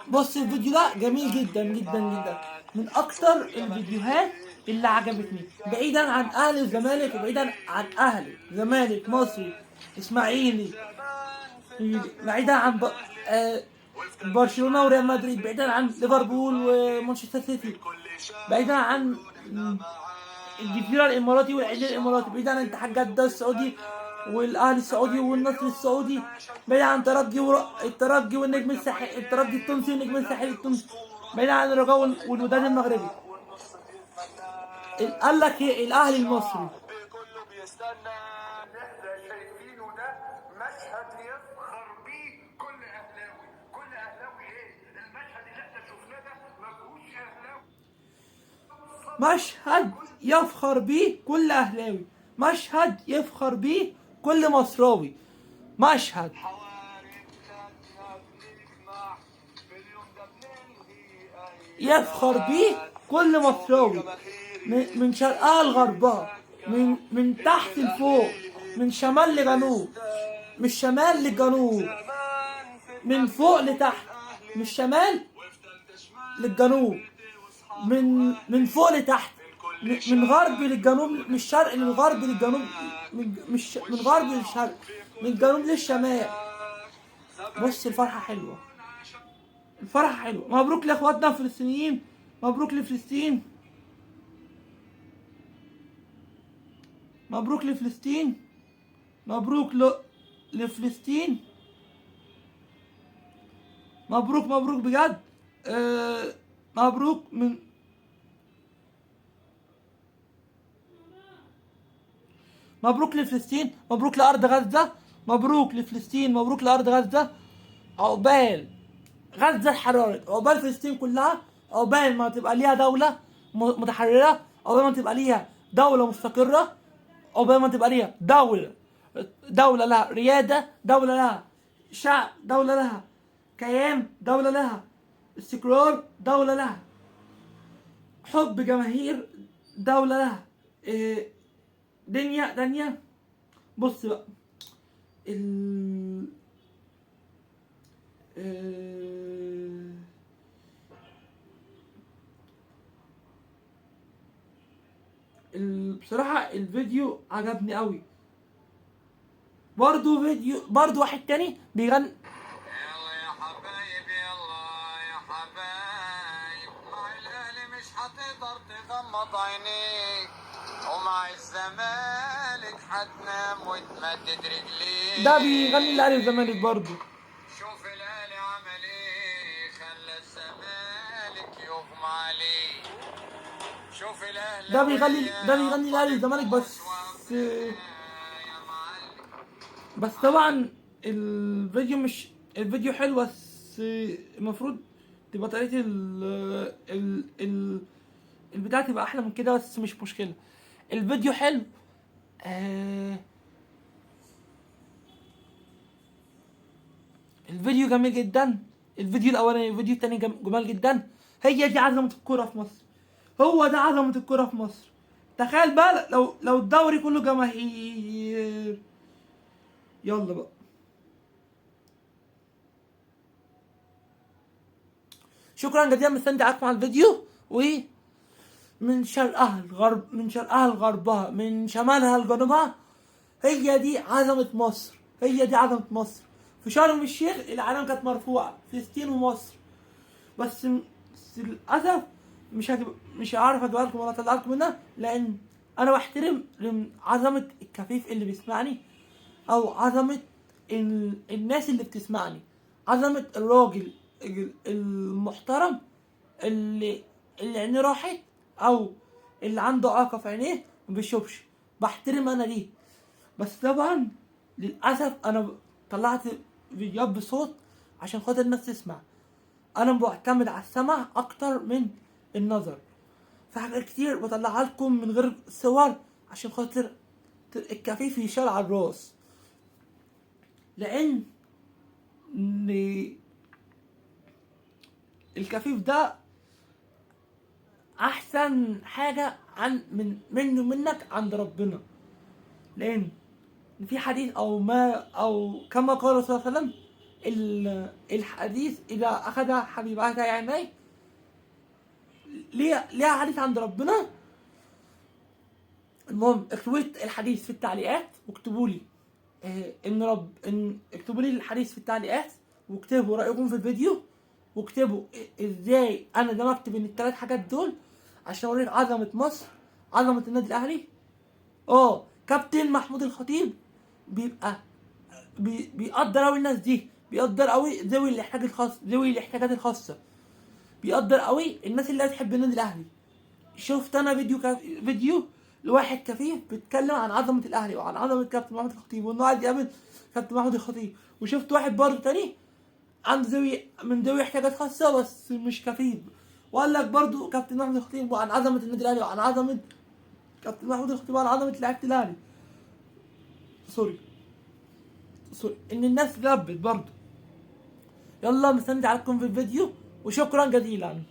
بص الفيديو ده جميل جدا جدا جدا، من اكتر الفيديوهات اللي عجبتني، بعيدا عن اهلي الزمالك وبعيدا عن اهلي زمالك مصري اسماعيلي، بعيدا عن برشلونة وريال مدريد، بعيدا عن ليفربول ومانشستر سيتي، بعيدا عن الجزيرة الاماراتي والعيد الاماراتي، بعيدا عن اتحاد جدة السعودي والاهلي السعودي والنصر السعودي، بعيدا عن ترجي الترجي والنجم الساحلي، الترجي التونسي والنجم الساحلي التونسي، بعيدا عن الرجاء والوداد المغربي. قال لك ايه؟ الاهلي المصري. كله بيستنى. احنا شايفينه ده مشهد يفخر بيه كل اهلاوي، كل اهلاوي. ايه المشهد اللي احنا شفناه ده؟ ما فيهوش اهلاوي. مشهد يفخر بيه كل اهلاوي، مشهد يفخر بيه كل مصراوي، مشهد يفخر بيه كل مصراوي، من شرقها لغربها، من تحت لفوق، من شمال لجنوب، من الشمال للجنوب، من فوق لتحت، من الشمال للجنوب، من فوق لتحت، من غرب للجنوب، من الشرق للغرب للجنوب، من غرب للشرق، من الجنوب للشمال. بص الفرحة حلوة، الفرحة حلوة. مبروك لاخواتنا الفلسطينيين، مبروك لفلسطين، مبروك لفلسطين، مبروك لفلسطين، مبروك، مبروك بجد. مبروك من مبروك لفلسطين، مبروك لأرض غزة، مبروك لفلسطين، مبروك لأرض غزة. عقبال غزة اتحررت، عقبال فلسطين كلها، عقبال ما تبقى ليها دولة متحررة، عقبال ما تبقى ليها دولة مستقرة، عقبال ما تبقى ليها دولة لها ريادة، دولة لها شعب، دولة لها كيان، دولة لها استقرار، دولة لها حب جماهير، دولة لها دنيا دنيا. بص بقى بصراحة الفيديو عجبني قوي. برضو فيديو، برضو واحد تاني بيغني. يلا يا حبايب، يلا يا حبايب، مع الاهلي مش هتقدر تغمض عينيك، ومع الزمالك هتنام وتمدد رجليك. ده بيغني الاهلي والزمالك برضو. شوف الاهلي عمل ايه، خلى الزمالك يغمى عليه. شوف الاهلي ده بيغني الاهلي والزمالك بس. بس طبعا الفيديو مش، الفيديو حلو بس المفروض تبقى طريقة البتاع تبقى احلى من كده، بس مش مشكلة. الفيديو حلو. الفيديو جميل جدا. الفيديو الاولاني الفيديو التاني جمال جدا. هي دي عظمة الكرة في مصر، هو ده عظمة الكرة في مصر. تخيل بقى لو الدوري كله جماهير. يلا بقى، شكرا جزيلا مستني معاكم على الفيديو. ومن شرقها الغرب، من شرقها لغربها، من شمالها لجنوبها، هي دي عظمة مصر، هي دي عظمة مصر. في شرم الشيخ العلم كانت مرفوعة، فلسطين ومصر. بس للأسف مش هعرف أجيبها لكم ولا أطلع لكم منها، لأن أنا بحترم عظمة الكفيف اللي بيسمعني، أو عظمة الناس اللي بتسمعني، عظمة الراجل المحترم اللي عينيه راحت أو اللي عنده إعاقة في عينيه ما بيشوفش. بحترم أنا دي. بس طبعا للأسف أنا طلعت فيديوهات بصوت عشان خاطر الناس تسمع. أنا بعتمد على السمع أكتر من النظر، في حاجات كتير بطلعها لكم من غير صور عشان خاطر الكفيف يشال على الراس، لأن الكفيف ده أحسن حاجة عن من منه منك عند ربنا، لأن إن في حديث او ما او كما قال الرسول صلى الله عليه وسلم، الحديث اذا اخذ حبيبتي عيني، ليها حديث عند ربنا. المهم اكتبوا لي الحديث في التعليقات، واكتبوا لي ان رب ان اكتبوا لي الحديث في التعليقات، واكتبوا رايكم في الفيديو، واكتبوا ازاي انا دمجت بين الثلاث حاجات دول عشان اوريك عظمه مصر، عظمه النادي الاهلي. كابتن محمود الخطيب بيبقى بيقدر قوي الناس دي، بيقدر قوي ذوي الاحتياج الخاص، ذوي الاحتياجات الخاصة، بيقدر قوي الناس اللي بتحب النادي الاهلي. شفت انا فيديو لواحد كفيف بيتكلم عن عظمه الاهلي وعن عظمه كابتن محمود الخطيب، وانه عايز يقابل كابتن محمود الخطيب. وشفت واحد برضه تاني عنده ذوي من ذوي احتياجات خاصة بس مش كفيف، وقال لك برضه كابتن محمود الخطيب وعن عظمه النادي الاهلي وعن عظمه كابتن محمود الخطيب وعن عظمه لعيبة الاهلي. sorry sorry ان الناس لبت برضه. يلا مستني عليكم في الفيديو، وشكرا جزيلا.